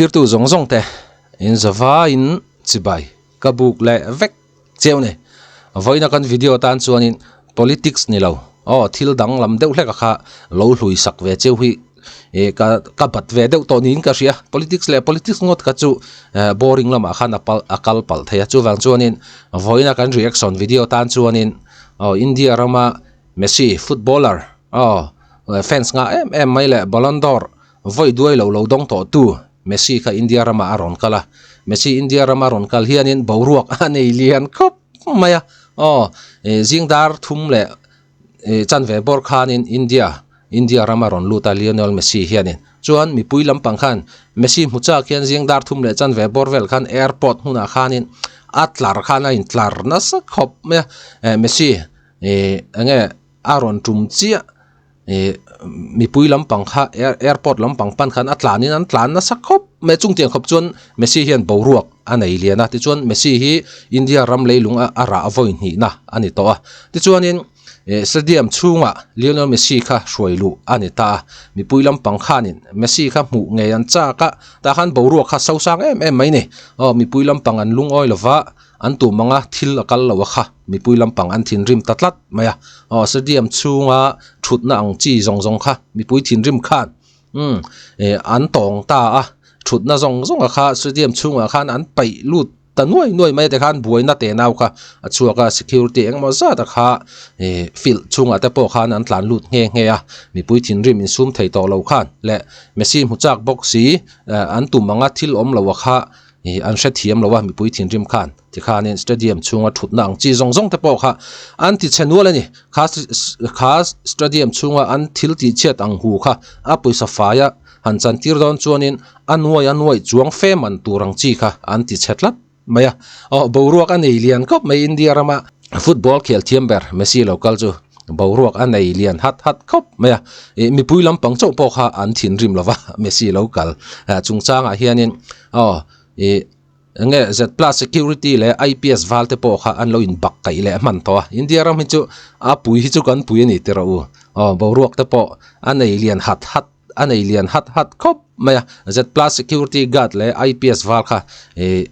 Thlirtu zawng zawng te in zavaiin chibai ka buk leh vek cheu ni. Vawiina kan video tan chuanin politics ni lo aw thil danglam deuh hlek a kha lo hlui sak ve cheu hi ih ka ka bat ve deuh tawh niin ka hria. Politics leh politics ngawt kha chu boring lamah khan a pal a kal palh thei a chuvang chuanin vawiina kan reaction video tan chuanin aw India rama Messi footballer aw fans ngah em em mai leh Ballon d'Or Vawi duai lo lo dawng tawh tu Messi kha India ramah a rawn kal a, Messi India rama rawn kal hianin boruak a nei lian khawp mai a, aw zing dar thum leh chanve bawr khanin India India rama rawn lut a Lionel Messi hianin chuan mipui lampang khan Messi hmu chak hian zing dar thum leh chanve bawr vel khan airport hmunah khanin a tlar khan a intlar nasa khawp mai a, Messi eng nge a rawn tum chiah. Ih mipui lampang kha airport lampang pan khan a tlanin an tlan nasa khawp mai a chungtiang khawp chuan Messi hian boruak a nei lian a tichuan Messi hi India ram leilung a a rah vawi hnihna a ni tawh a tichuanin ih stadium chhungah Lionel Messi kha hruai luh a ni ta a mipui lampang khanin Messi kha hmuh ngei an chak a tah khan boruak kha sosang em em mai a ni aw mipui lampang an lungawi lova. An tum anga thil a kal lo a kha, mipui lampang an thinrim ta tlat mai a, aw stadium chhunga thutna ang chi zawng zawng kha mipui thinrim khan umm eh an tawng ta a, thutna zawng zawng a kha stadium chhungah khan an paih lut ta nuai nuai mai a tikhan buaina te nau kha a chhuak a, security engemaw zat a kha eh field chhungah te pawh khan an tlan lut nghe nghe a, mipui thinrim insum thei tawh lo khan leh Messi hmu chak bawk si eh an tum anga thil awm lo a kha. Ih an hrethiam lo a mipui thinrim khan tikhanin stadium chhunga thutna ang chi zawng zawng te pawh kha an ti chhe nual a ni. Kha kha stadium chhunga an thil tih chhiat ang hu kha a pawisa faia han chantir dawn chuanin a nuai a nuai chuang fe man tur ang chi kha an ti chhe tlat mai a. Aw boruak a nei lian khawp mai India rama football khel thiam ber Messi lo kal chu. Boruak a nei lian hat hat khawp mai a, ih mipui lampang chauh pawh kha an thinrim lo va, Messi lo kal chungchangah hianin aw ih eng nge Z plus security leh IPS val te pawh kha an lo in bak kaih leh hman tawh a, India ram hi chu a pui hi chu kan pui a ni tiraw u, aw boruak te pawh a nei lian hat hat a nei lian hat hat khawp mai a, Z plus security guard leh IPS val kha ih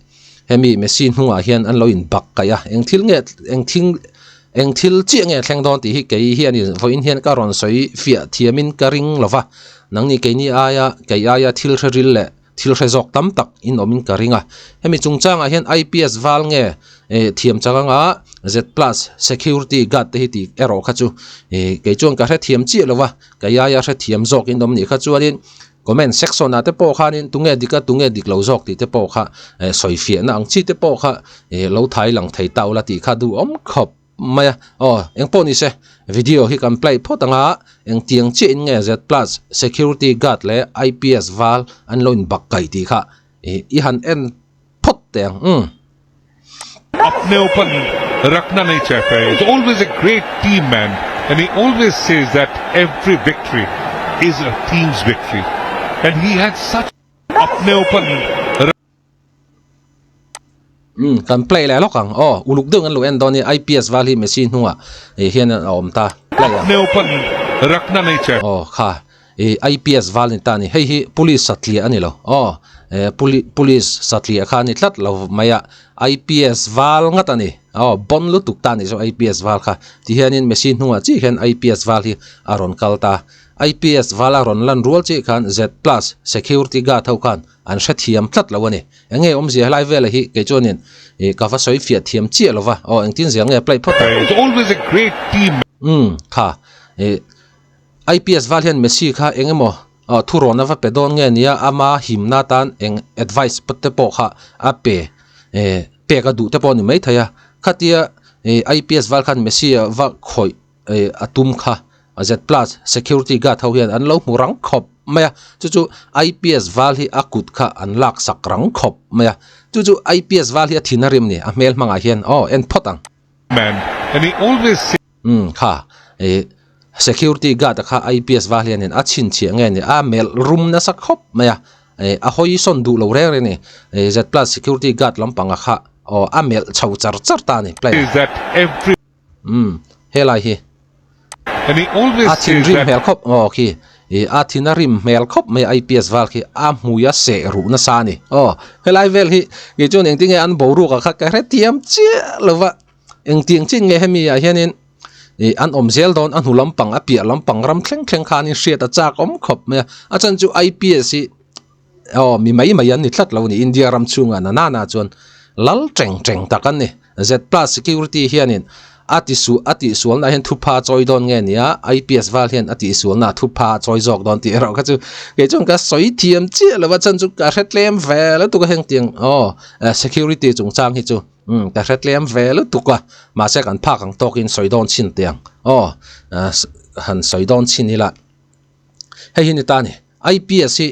hemi Messi hnungah hian an lo in bak kaih a, eng thil nge eng thing eng thil chiah nge thleng dawn tih hi kei hianin vawiin hian ka rawn sawi fiah thiamin ka ring lo va, nangni keini aia kei aia thil hre ril leh thil hre zawk tam tak in awmin ka ring a, hemi chungchangah hian IPS val nge eh thiam chang anga Z plus security guard te hi tih erawh kha chu eh kei chuan ka hrethiam chiah lo va, ka iaia hrethiam zawk in awm nih kha chuanin comment section ah te pawh khanin tunge dik a tunge dik lo zawk tih te pawh kha eh sawi fiahna ang chi te pawh kha eh lo thai lang thei ta ula tih kha duhawm khawp. Mai a, aw eng pawh ni se video hi kan play phawt ang a, engtiang chiah in nge Z plus security guard leh IPS val an lo in bak kaih tih kha ih i han en phawt teh ang umm. Apne upar rakhna nahi chahta hai, is always a great team man and he always says that every victory is a team's victory and he had such apne upar Umm kan play leh lawk ang aw uluk deuh an lo en dawn hi IPS val hi Messi hnungah ih hian a awm ta play ang aw kha ih IPS val ni ta ni hei hi police satliah a ni lo aw eh police satliah kha a ni tlat lo mai a IPS val ngat a ni aw bon lutuk ta a nih chu IPS val kha tihianin Messi hnungah chiah hian IPS val hi a rawn kal ta IPS val a rawn lan rual chiah khan Z plus security guard ho khan An hrethiam tlat lo a ni. Eng nge awmzia helai vela hi kei chuanin ih ka va sawi fiah thiam chiah lo va, aw engtin zia nge play phawt ang. It's always a great team. Umm kha ih IPS val hian Messi kha eng emaw aw thurawn a va pe dawn nge nia ama himna tan eng advice te pawh kha a pe eh pek a duh te pawh a ni maithei a, khatia ih IPS val khan Messi a va khawih eh a tum kha Z plus security guard ho hian an lo hmu rang khawp mai a chu chu IPS val hi a kut kha an lak sak rang khawp mai a chu chu IPS val hi a thin a rim ni a hmel hmangah hian aw en phawt ang. Man and he always say. Umm kha eh security guard a kha IPS val hianin a chhinchhiah nge ni a melh rum nasa khawp mai a eh a hawi sawn duh lo reng reng a ni eh Z plus security guard lampang a kha aw a melh chho char char ta a ni play. Is that every. Umm helai hi a thinrim hmel khawp aw khi Ih a thin a rim hmel khawp mai a IPS val khi a hmui a seh ruh nasa a ni. Aw helai vel hi kei chuan engtin nge an boruak ah kha ka hrethiam chiah lo va, engtiang chin nge hemi ah hianin ih an awm zel dawn a hnu lampang a piah lampang ram thleng thleng khanin hriat a chak awm khawp mai a, a chhan chu IPS hi Aw, mi mai mai an ni tlat lo ni, India ram chhungah na nana chuan lal teng teng tak an ni. Z plus security hianin a ti su a tihsualna hian thupha a chawi dawn nge nia, IPS val hian a tihsualna thupha a chawi zawk dawn tih erawh kha chu kei chuan ka sawi thiam chiah lo a, chhan chu ka hre tlem ve lutuk a hengtiang aw security chungchang hi chu umm ka hre tlem ve lutuk a, mahse kan phak ang tawkin sawi dawn chhin teh ang aw han sawi dawn chhin ila. Hei hi ni ta a ni. IPS hi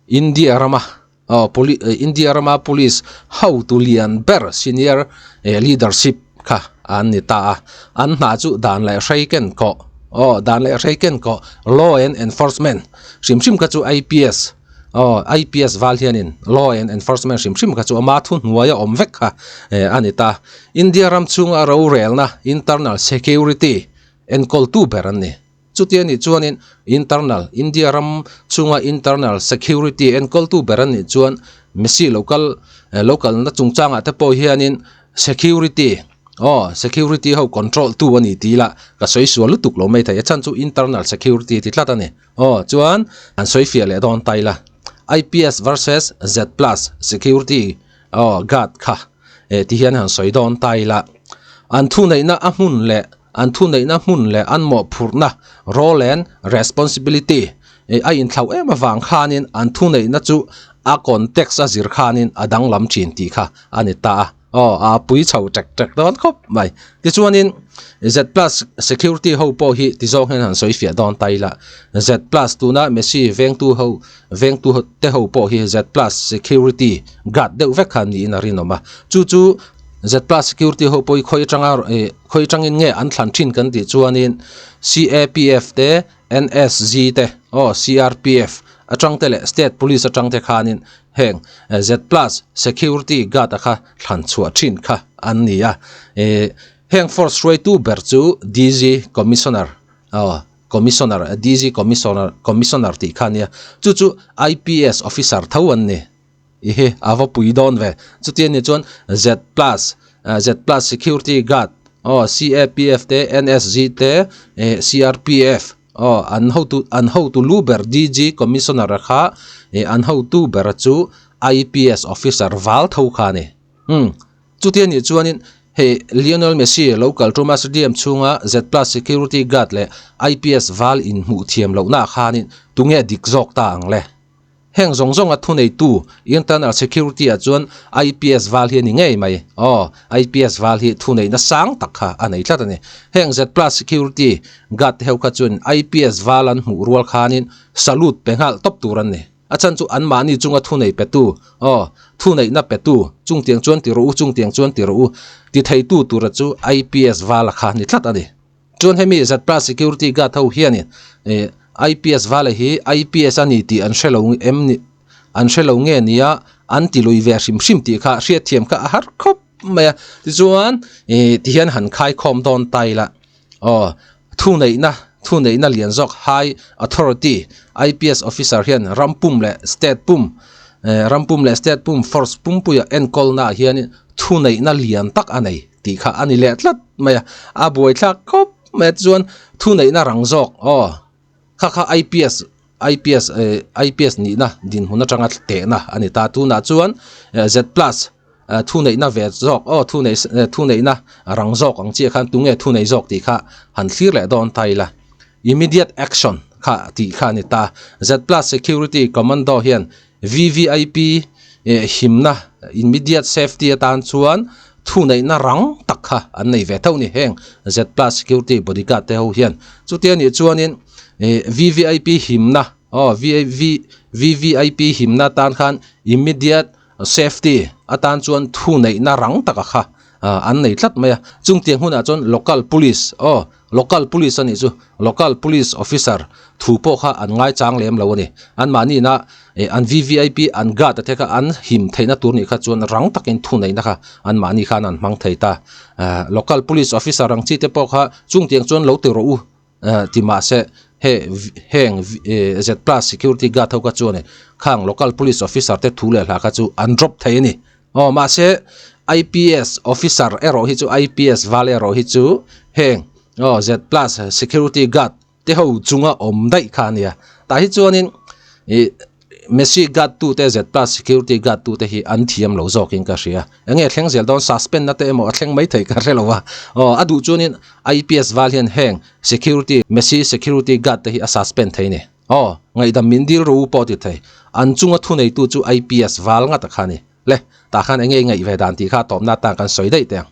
India rama aw poli India rama police hotu lian ber senior eh leadership kha an ni ta a. An hna chu dan leh hrei ken kawh aw dan leh hrei ken kawh law and enforcement hrim hrim kha chu IPS aw IPS val hianin law and enforcement hrim hrim kha chu ama thuhnuaia awm vek kha eh a ni ta. India ram chhunga rorelna internal security enkawltu ber an ni. Chuti a nih chuanin internal, India ram chhunga internal security enkawltu ber a nih chuan Messi lo kal lo kalna chungchangah te pawh hianin security aw security ho control tu a ni tih lah ka sawi sual lutuk lo mai thei a chhan chu internal security ti tlat a ni. Aw chuan an sawi fiah leh dawn ta ila IPS versus Z plus security aw guard kha eh ti hian han sawi dawn ta ila an thuneihna a hmun leh An thuneihna hmun leh an mawhphurhna, role and responsibility, a inthlauh em avang khanin an thuneihna chu a context a zir khanin a danglam thin tih kha a ni ta a. Aw, a pui chho ṭek ṭek dawn khawp mai. Tichuanin Z plus security ho pawh hi ti zawng hian han sawi fiah dawn ta ila. Z plus tuna Messi vengtu ho vengtu te ho pawh hi Z plus security guard deuh vek kha niin a rinawm a. Chu chu Z plus security ho pawh hi khawi atanga ih khawi atangin nge an thlan thin kan tih chuanin CAPF te NSG te aw CRPF atang te leh state police atang te khanin heng Z plus security guard a kha thlan chhuah thin kha an ni a ih heng force hruaitu ber chu DG commissioner aw commissioner DG commissioner commissioner tih kha a nia chu chu IPS officer tho an ni. Ehe, a va pui dawn ve. Chuti a nih chuan Z plus, Z plus security guard, aw CAPF te, NSG te, eh CRPF, aw an hotu an hotu lu ber DG commissioner a kha eh an hotu ber chu IPS officer val tho kha a ni. Umm, chuti a nih chuanin hei Lionel Messi lo kal tum a stadium chhunga Z plus security guard leh IPS val inhmuh thiam lohna khanin tunge dik zawk ta ang le? Heng zawng zawnga thuneitu internal security ah chuan IPS val hi a ni ngei mai. Aw, IPS val hi thuneihna sang tak kha a nei tlat a ni. Heng Z plus security guard te ho kha chuan IPS val an hmuh rual khanin salute pe nghal tawp tur an ni. A chhan chu anmahni chunga thunei petu, aw, thuneihna petu, chungtiang chuan ti rawh u, chungtiang chuan ti rawh u, ti theitu tura chu IPS vala kha a ni tlat a ni. Chuan hemi Z plus security guard ho hianin ih IPS vale hi IPS a ni tih an hre lo em ni an hre lo nge nia an ti lui ve hrim hrim tih kha hriatthiam kha a har khawp mai a. Tichuan ih tihian han khaikhawm dawn ta ila aw thuneihna thuneihna lian zawk high authority IPS officer hian ram pum leh state pum eh ram pum leh state pum force pumpuia enkawlna ah hianin thuneihna lian tak a nei. tih kha a ni leh tlat mai a, a buaithlak khawp mai a tichuan thuneihna rang zawk aw kha kha IPS IPS eh IPS nihna dinhmun atanga tehna a ni ta tunah chuan Z plus thuneihna ve zawk aw thunei thuneihna rang zawk ang chiah khan tunge thunei zawk tih kha han thlir leh dawn ta ila immediate action kha tih kha a ni ta Z plus security commando hian VVIP himna, immediate safety, atan chuan thuneihna rang tak kha an nei ve tho ni. Heng Z plus security bodyguard te ho hian chuti a nih chuanin VVIP himna aw VVIP himna atan khan immediate safety atan chuan thuneihna rang taka kha an nei tlat mai a. Chungtiang hunah chuan local police aw Local Police a nih chu Local Police Officer thu pawh kha an ngaichang lem lo a ni. Anmahniina eh an VVIP an guard a te kha an him theihna tur nih kha chuan rang takin thuneihna kha anmahni khan an hmang thei ta. Eh Local Police Officer ang chi te pawh kha chungtiang chuan lo ti rawh u eh ti mahse He heng Z plus security guard ho kha chuanin khang local police officer te thu leh hla kha chu an drop thei a ni. Aw mahse IPS officer erawh hi chu IPS val erawh hi chu heng aw Z plus security guard te ho chunga awm daih kha a nia. Tah hi chuanin ih Messi guard tute Z plus security guard tute hi an thiam lo zawkin ka hria. Enge thleng zel dawn suspend na te emaw a thleng mai thei ka hre lo a. Aw a duh chuanin IPS val hian heng security Messi security guard te hi a suspend thei ni. Aw ngaihdam min dil ru pawh ti thei. An chunga thuneitu chu IPS val ngata kha a ni. Le tah khan enge i ngaih ve dan tih kha a tawpna atan kan sawi daih teh ang.